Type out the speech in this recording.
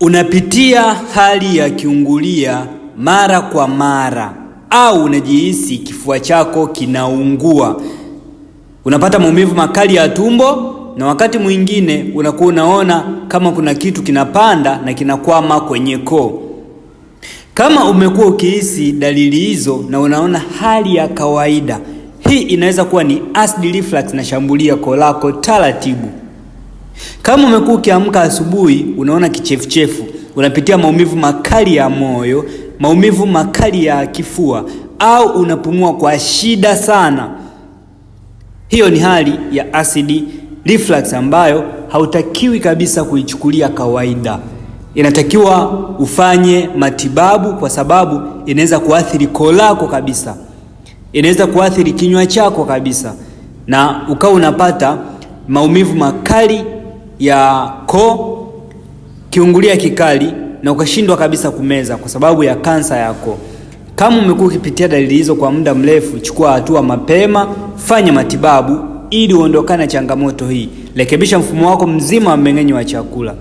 Unapitia hali ya kiungulia mara kwa mara au unajihisi kifua chako kinaungua, unapata maumivu makali ya tumbo, na wakati mwingine unakuwa unaona kama kuna kitu kinapanda na kinakwama kwenye koo. Kama umekuwa ukihisi dalili hizo na unaona hali ya kawaida, hii inaweza kuwa ni acid reflux na shambulia koo lako taratibu. Kama umekuwa ukiamka asubuhi unaona kichefuchefu, unapitia maumivu makali ya moyo, maumivu makali ya kifua au unapumua kwa shida sana, hiyo ni hali ya acid reflux ambayo hautakiwi kabisa kuichukulia kawaida. Inatakiwa ufanye matibabu kwa sababu inaweza kuathiri koo lako kabisa, inaweza kuathiri kinywa chako kabisa, na ukawa unapata maumivu makali ya koo, kiungulia kikali, na ukashindwa kabisa kumeza kwa sababu ya kansa ya koo. Kama umekuwa ukipitia dalili hizo kwa muda mrefu, chukua hatua mapema, fanya matibabu ili uondokane na changamoto hii. Rekebisha mfumo wako mzima wa mmeng'enyo wa chakula.